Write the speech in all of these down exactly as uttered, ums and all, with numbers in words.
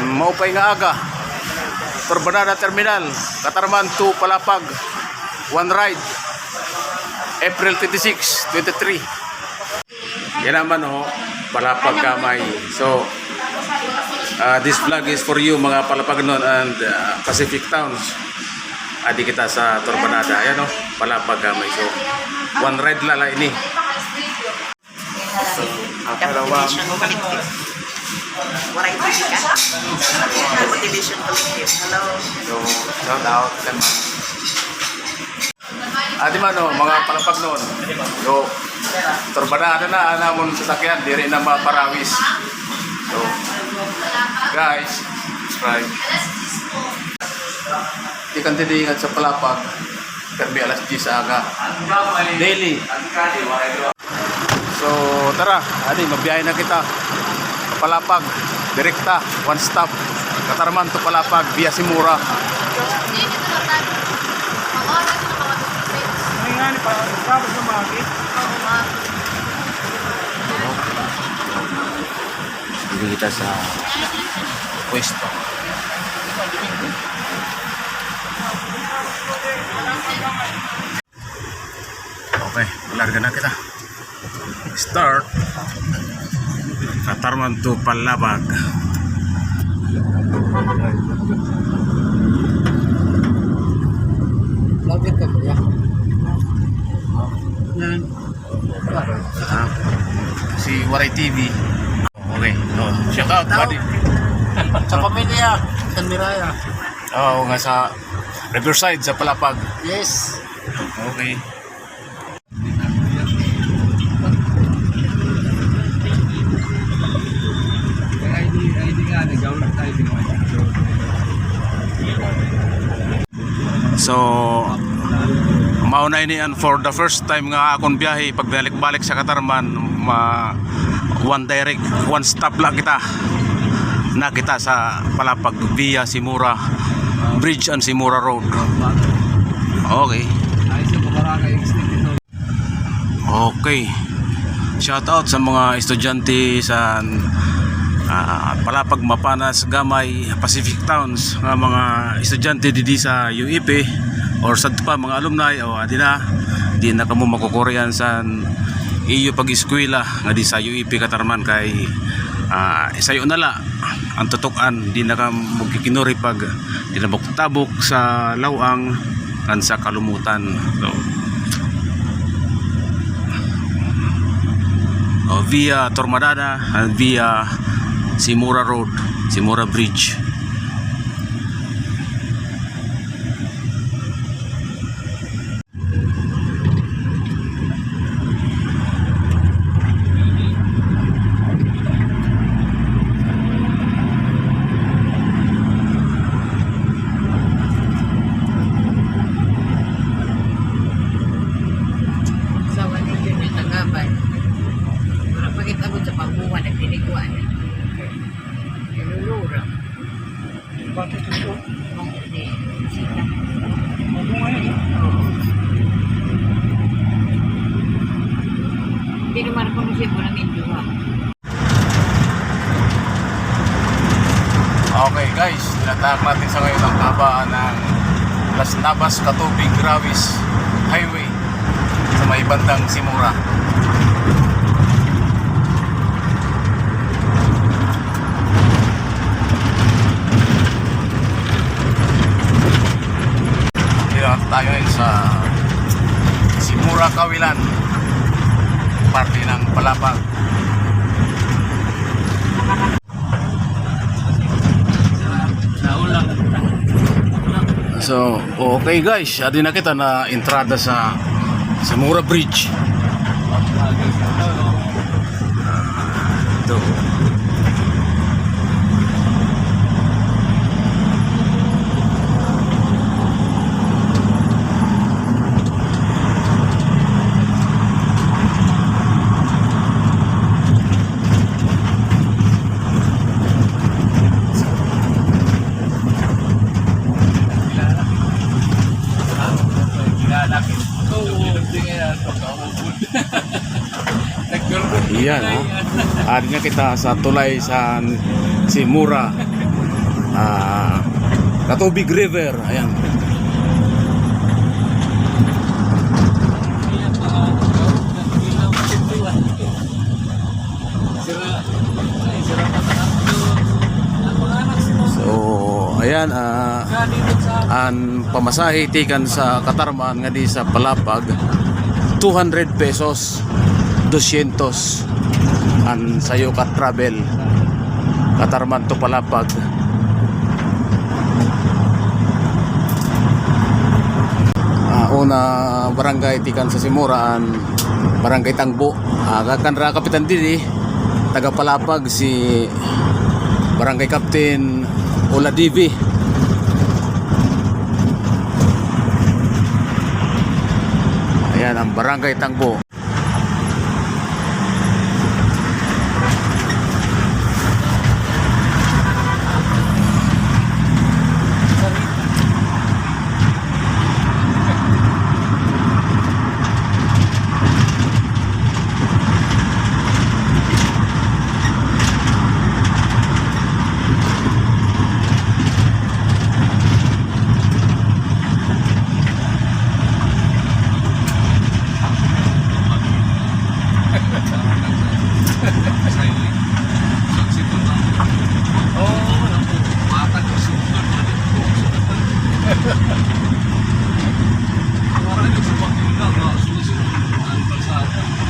Maupay nga aga. Turbinada Terminal, Catarman to Palapag. One ride. April twenty-six, twenty-three. Yana man, oh, Palapag Gamay. So, ah, this vlog is for you, mga Palapagnon and, ah, Pacific towns. Adi kita sa Turbinada. Ayan, oh, Palapag Gamay. So, one ride la la ini. So, ang Kalawang. Motivation Collective. Waray ka. Motivation Collective. Hello. So, shout out sa mga Adi man, oh, mga Palapagnon. So, turbinada na an amon sasakyan, diri na maparawis. So, guys, subscribe. Tikang tindog sa Palapag, pirmi alas diyes sa aga. Daily. So, tara, adi, magbiyahe na kita. Palapag, direkta, one stop. Catarman to Palapag, via Simura. Diri kita sa pwesto. Okay, larga na kita. Start. Catarman to Palapag. Lapit ka, kuya. Yan. Ah, si Waray T V. Okay. Oh, shout out, buddy. Sa pamilya, San Miraya. Oo, nga sa Riverside, sa Palapag. Yes. Okay. So, mao na ini an for the first time nga akon biyahe pagbalik-balik sa Catarman, ma-, one direct, one stop la kita. Na kita sa Palapag via Simura Bridge and Simura Road. Okay. Okay. Shout out sa mga estudyante sa, ah, Palapag, Mapanas, Gamay, Pacific Towns, nga mga estudyante didi sa U E P or sa pa mga alumni o adi na, di na kamo makukurian sa iyo pag-eskwela nga di sa U E P Catarman kay, ah, sayo na la. An tutok-an, di na kamo magkikinuri pag tinabok-tabok sa law-ang ngan sa kalumutan. So, oh, via Tormadada and via Simura Road, Simura Bridge. Sa wala yun yung tagabay. Wala pa kita abot sa pagbuwan, nagtiniguan. Nilulura. Bakit ito? Hindi naman ako nung siya po ng Hindu, ha? Okay guys, tinatahak natin sa ngayon ang kahabaan ng Las Navas, Catubig, Rawis Highway. Sa may bandang Simura. Dito na tayo ngayon sa Simura Kawilan, parte ng Palapag. So, okay guys, adi na kita na entrada sa, sa Mura Bridge. Ito. Iyan, ha? Adi na kita sa tulay sa Simura. Ah, Catubig River, ayan. So, ayan, ah, an pamasahe tikan sa Catarman ngadi sa Palapag, two hundred pesos, dosyentos, an sayo ka travel, Catarman to Palapag. Ah, una barangay tikan sa Simura an Barangay Tangbo. Ah, kakan ra kapitan didi, taga Palapag, si Barangay Captain Oladivi. Ayan ang Barangay Tangbo.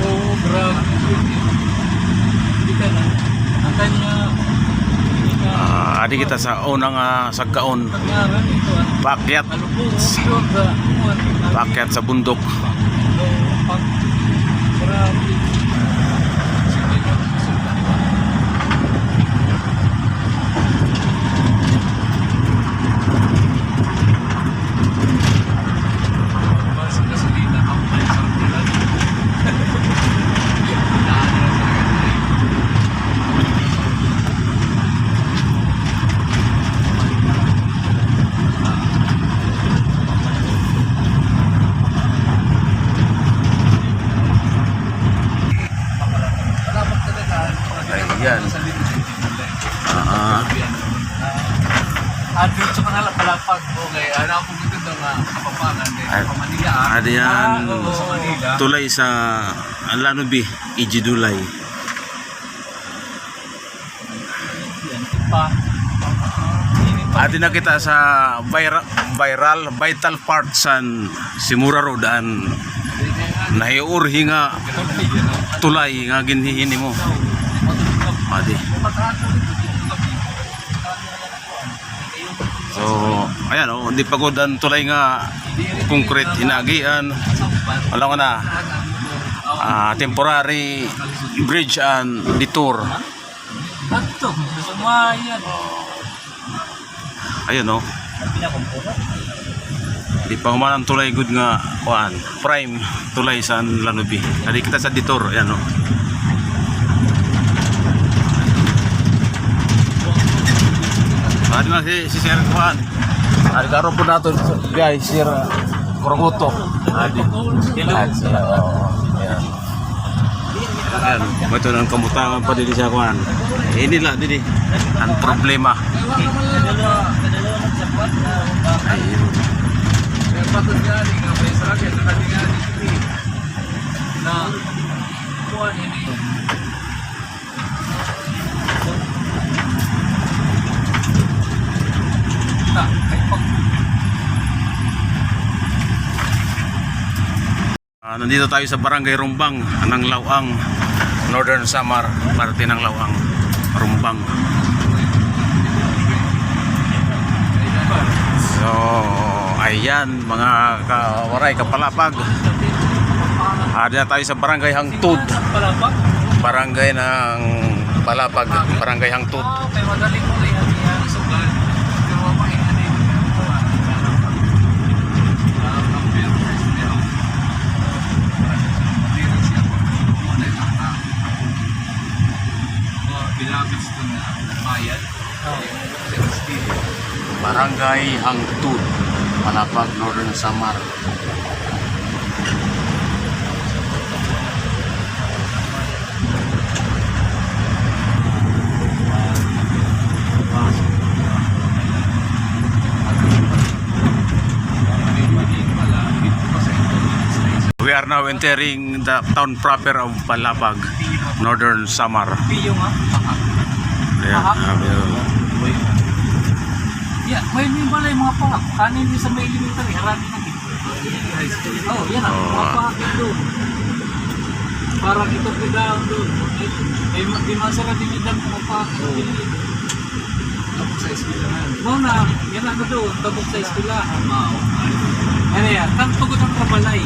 Oo, grabe. Kita na. Ang kanya, Ah, adi kita sa una nga sagkaon. Paakyat. Paakyat sa bundok. Ayan. Ah. Ah, diretso ka na la Palapag. Okay, ano ang pumunta doon nga Kapampangan? Kay Manila, ah. Adi an tulay sa Llano B, Ijidulay. Adi na kita sa vira-, viral, vital part san Simura Road, an nahiurhi nga tulay nga ginhihinimo. Adi. So, ayan, oh, di pa gud an tulay nga concrete, inaagian. Wala ko na. Ah, temporary bridge and detour. Ato, sumayan. Ayun, oh. Di pa human an tulay gud nga, kuan, prime tulay san Llano B. Adi kita sa detour, ayan, oh. Adi na si, si Sir Kuan. Adi, karon po nato, guys, Sir Kuruguto. Adi. Adi, oh, ayan. Ayan, may ito ng kamutangan pa didi sa kuan. Ini la didi an problema. Ayun. Ah, nandito tayo sa Barangay Rumbang ng Laoang, Northern Samar, parte ng Laoang, Rumbang. So, ayan, mga kawaray, kapalapag. Ah, dito tayo sa Barangay Hangtod. Barangay ng Palapag, Barangay Hangtod. Barangay Hangtod, Palapag, Northern Samar. We are now entering the town proper of Palapag, Northern Samar. Piyo nga. Ayan, ah, piyo. Yeah, may, may balay mga pahak. Kanin din sa may elementary, harani na. Oh, yan ah, oh, mga pahak yan doon. Parang ito, pindahan doon. May, may, may mga sarili din mga pahak. Tabok sa eskwelahan. Mao na, yan ano doon, tabok sa eskwelahan. Mao. Ano yan? Kanto ko ng kabalay.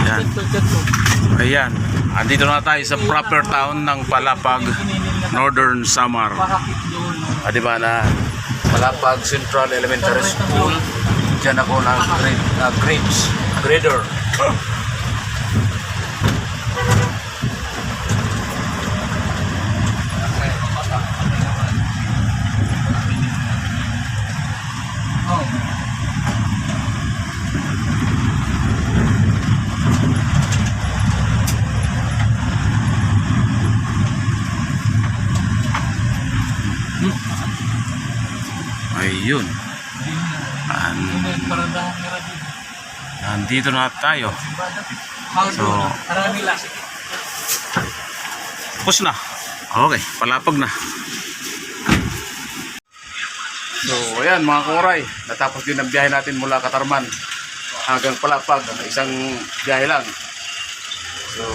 Yan. Kanto, kanto. Ayan. Andito na tayo sa proper town ng Palapag, Northern Samar. Pakakit doon, no? Ah, di ba na Palapag Central Elementary School. Diyan ako nag-grade, nag-grades. Grader. Ayun. An-, nandito na tayo. So, tapos na. Okay, Palapag na. So, ayan, mga kuray, natapos din ang biyahe natin mula Catarman hanggang Palapag, isang biyahe lang. So,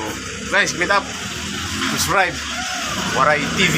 guys, meet up, subscribe, Waray T V.